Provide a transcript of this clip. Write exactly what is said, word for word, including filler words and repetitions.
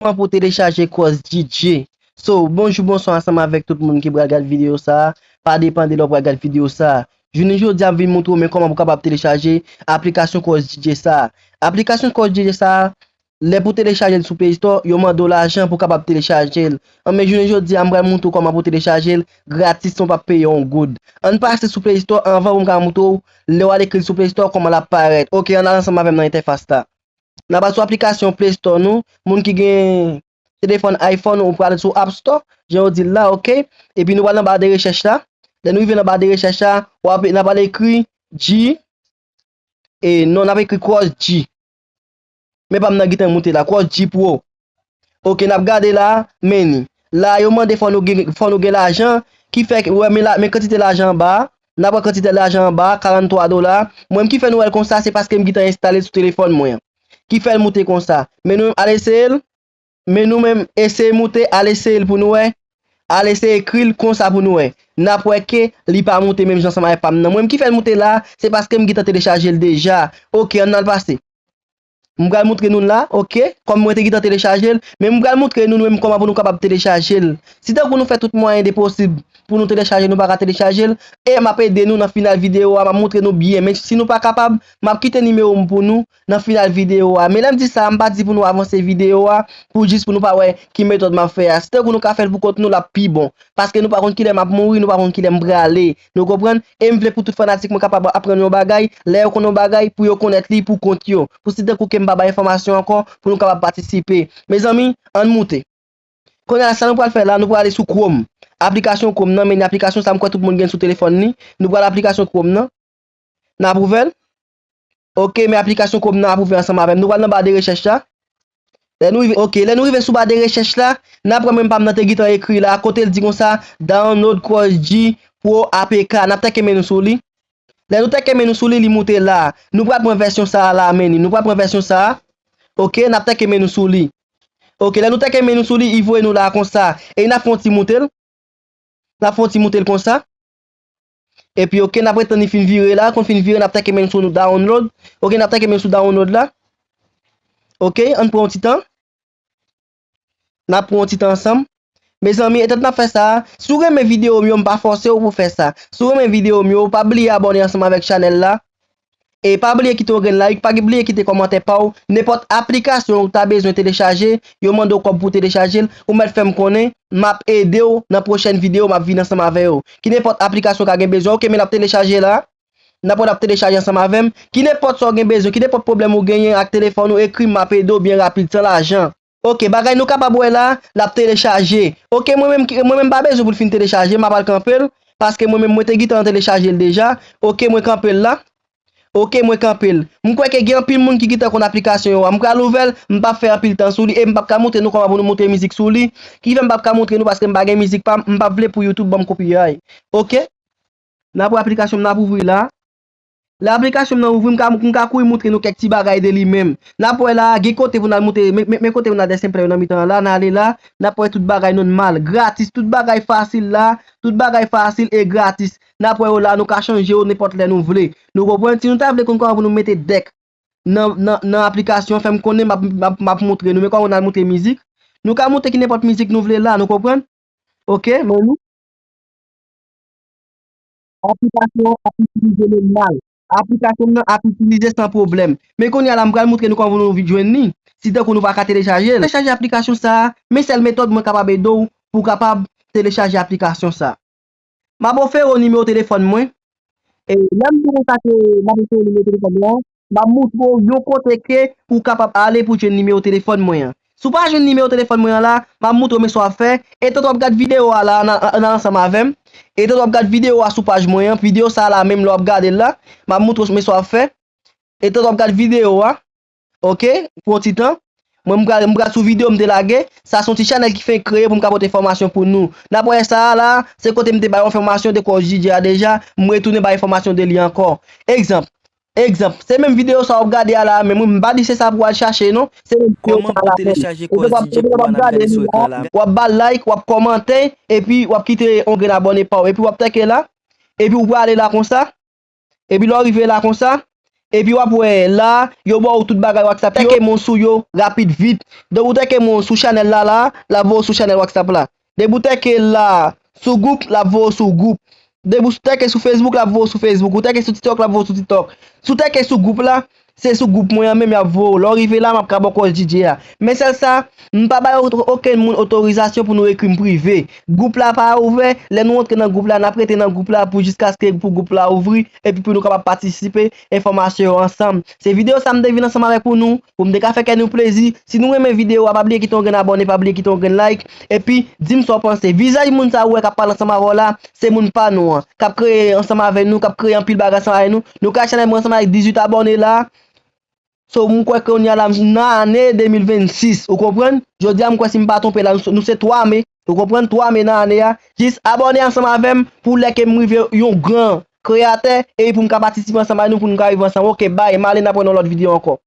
Kòman pou telechaje Cross D J. So, bonjou, bonswa ansanm avèk tout moun ki pral gad videyo sa a. Pa depann de lè w pral gad videyo sa a. Jounen jodi a, m vin montre w men kòman pou kapab telechaje aplikasyon Cross D J sa a. Aplikasyon Cross D J sa a, lè pou telechaje l sou Play Store, yo mande w lajan pou kapab telechaje l. Anben, jounen jodi a, m pral montre w kòman pou telechaje l gratis, san w p ap peye yon goud. Ann pase sou Play Store anvan pou m ka montre w, lè w al ekri l sou Play Store, kòman l ap parèt. Oke, ann al ansanm avè m nan entèfas la. N ap al sou aplikasyon Play Store nou. Moun ki gen telefòn iPhone, ou pral sou App Store, jan yo di l la, oke? Epi nou pral nan ba de rechèch la. Lè nou rive nan ba de rechèch la, w ap, n ap al ekri G, e non, n ap ekri Cross G. Men pa m nan gentan moute la, Cross G Pro. Oke, n ap gade la, men ni. La, yo mande fò nou gen, fò nou gen lajan, ki fè, wè, men la, men kantite lajan anba a. N ap wè kantite lajan anba a, karant twa dola. Mwen, ki fè nou wè l konsa, se paske m gentan enstale l sou telefòn mwen an. Ki fè l moute konsa. Men nou al eseye l. Men nou menm, eseye moute, al eseye l pou nou wè. Al eseye ekri l konsa pou nou wè. N ap wè ke li pa moute menm jan ansanm avèk pa m nan. Mwen, ki fè l moute la, se paske m gentan telechaje l deja. Oke, ann al pase. M pral montre nou l la, oke? Kòm mwen te gentan telechaje l, men m pral montre nou, nou menm kòman pou nou kapab telechaje l. Si tankou nou fè tout mwayen de posib pou nou telechaje, nou pa ka telechaje l, e m ap ede nou nan final videyo a, m ap montre nou byen. Men si nou pa kapab, m ap kite nimewo m pou nou nan final videyo a. Men lè m di sa, m pa di pou nou avanse videyo a, pou jis pou nou pa wè ki metòd m ap fè a. Si tankou nou ka fè l pou kont nou, l ap pi bon. Paske nou pa konn kilè m ap mouri, nou pa konn kilè m prale. Nou konprann? E m vle pou tout fanatik mwen kapab aprann yon bagay. Lè yo konn yon bagay, pou yo konnèt li pou kont yo. Pou si tankou ke m pa bay enfòmasyon ankò, pou nou kapab patisipe. Mezanmi, ann moute. Kounye a, sa nou pral fè la, nou pral ale sou Chrome. Aplikasyon Chrome nan, men aplikasyon sa m kwè tout moun gen sou telefòn li. Nou pral aplikasyon Chrome nan. N ap ouvè l. Oke, men aplikasyon Chrome nan ap ouvè ansanm avè m. Nou pral nan ba de rechèch la. Lè nou rive, oke, lè nou rive sou ba de rechèch la, n ap wè menm pa m nan te gentan ekri la, kote l di konsa, Download Cross G Pro A P K. N ap tèke men nou sou li. Lè nou tèke men nou sou li, li moute la. Nou pral pran vèsyon sa a la, men ni. Nou pral pran vèsyon sa a. Oke, n ap tèke men nou sou li. Oke, lè nou tèke men nou sou li, li voye nou la konsa. E n ap fè yon ti moute l. N ap fè yon ti moute l konsa. Epi, oke, n ap ret tann li fin vire la. Kon fin vire, n ap tèke men sou nou download. Oke, n ap tèke men sou download la. Oke, ann pran yon ti tan. N ap pran yon ti tan ansanm. Mezanmi, etan n ap fè sa, si w renmen videyo m yo, m pa fòse w pou fè sa. Si w renmen videyo m yo, pa bliye abòne ansanm avèk chanèl la. E pa bliye kite yon grenn like, pa bliye kite kòmantè pa w. Nenpòt aplikasyon ou ta bezwen telechaje, yo mande w kòb pou telechaje l, ou mèt fè m konnen, m ap ede w nan pwochèn videyo m ap vin ansanm avè yo. Ki nenpòt aplikasyon w ka gen bezwen, oke, men l ap telechaje la. N ap wè l ap telechaje ansanm avè m. Ki nenpòt sa w gen bezwen, ki nenpòt pwoblèm ou genyen ak telefòn ou, ekri m, m ap ede w byen rapid, san lajan. Oke, bagay nou kapab wè la, l ap telechaje. Oke, mwen menm, mwen menm pa bezwen pou l fin telechaje, m ap al kanpe l, paske mwen menm mwen te gentan telechaje l deja. Oke, mwen kanpe l la. Oke, mwen kanpe l. M kwè ke gen anpil moun ki gentan konn aplikasyon yo a. M pral ouvè l, m p ap fè anpil tan sou li e m p ap ka montre nou kòman pou nou monte mizik sou li. Ki fè m p ap ka montre nou paske m pa gen mizik pa m, m p ap vle pou YouTube ban m copyright. Oke? N ap wè aplikasyon m nan ap ouvri la. Lè aplikasyon m nan ouvri, m ka, m ka kouri montre nou kèk ti bagay de li menm. N ap wè la, gen kote pou n al montre, men, men, men kote pou n al desenplè yo nan mitan an la, n ale la, n ap wè tout bagay nòmal, gratis, tout bagay fasil la, tout bagay fasil e gratis. N ap wè yo la, nou ka chanje yo nenpòt lè nou vle. Nou konprann? Si nou ta vle konn kòman pou nou mete dèk nan, nan, nan aplikasyon, fè m konnen, m ap, m ap, m ap montre nou. Men kòman n al montre mizik. Nou ka montre ki nenpòt mizik nou vle la, nou konprann? Oke, men nou. Aplikasyon an ap itilize nòmal. Aplikasyon nan ap itilize san pwoblèm. Men kounye a la, m pral montre nou kòman pou nou vin jwenn li. Si tankou nou pa ka telechaje l. Telechaje aplikasyon sa a, men sèl metòd mwen kapab ede w pou w kapab telechaje aplikasyon sa a. M ap ofè w nimewo telefòn mwen. E lè m di konsa ke m ap ofè w nimewo telefòn mwen an, m ap montre w yon kote ke ou kapab ale pou jwenn nimewo telefòn mwen an. Si w pa jwenn nimewo telefòn mwen an la, m ap montre w men sa w ap fè. Etan w ap gad videyo a la, ann, ann, ann ansanm avè m. Etan w ap gad videyo a sou paj mwen an, videyo sa a la menm lè w ap gade l la, m ap montre w men sa w ap fè. Etan w ap gad videyo a, oke, pou yon ti tan. Mwen, m pral, m pral sou videyo m te lage. Sa se yon ti chanèl ki fenk kreye pou m ka pote enfòmasyon pou nou. N ap wè sa a la, se kote m te bay enfòmasyon de Cross D J a deja, m retounen bay enfòmasyon de li ankò. Egzanp, egzanp, se menm videyo sa w ap gade a la menm, wi, m pa di se sa pou w al chache non, se menm videyo sa a la menm. Epi w ap, epi w ap gade li la, w ap ba l like, w ap kòmante, epi w ap kite yon grenn abòne pa w, epi w ap tèke la, epi w prale la konsa. Epi lè w rive la konsa, Epi w ap wè la, yo ba w tout bagay WhatsApp yo. Tèke mo sou yo, rapid, vit. Donk ou tèke mo sou chanèl la la, l ap voye w sou chanèl WhatsApp la. Depi w tèke la, sou gwoup, l ap voye w sou gwoup. Depi w tèke sou Facebook, l ap voye w sou Facebook. Ou tèke sou TikTok, l ap voye w sou TikTok. Si w tèke sou gwoup la, se sou gwoup mwen an menm y ap voye w. Lè w rive la, m ap ka ba w kòd D J a. Men sèl sa, m pa bay okenn moun otorizasyon pou nou ekri m prive. Gwoup la pa ouvè, lè nou antre nan gwoup la, n ap rete nan gwoup la pou jiskaske pou gwoup la ouvri, epi pou nou kapab patisipe, enfòmasyon yo ansanm. Se videyo sa m te vin ansanm avèk pou nou, pou m te ka fè kè nou plezi. Si nou renmen videyo a, pa bliye kite yon grenn abòne, pa bliye kite yon grenn like, epi di m sa w panse. Vizaj moun sa ou wè k ap pale ansanm avè w la, se moun pa nou an, k ap kreye ansanm avè nou, k ap kreye anpil bagay ansanm avè nou. Nou ka chanèl mwen ansanm avèk dizuit abòne la. So, m kwè ke kounye a la, nan ane de mil vennsis, ou konprann? Jodi a, m kwè si m pa twonpe la, nou, nou se twa me, ou konprann? Twa me nan ane a. Jis abòne ansanm avè m pou lè ke m rive yon gran kreyatè, e pou m ka patisipe ansanm avè nou, pou nou ka viv ansanm. Oke, bay, m ale, n ap wè nan lòt videyo ankò.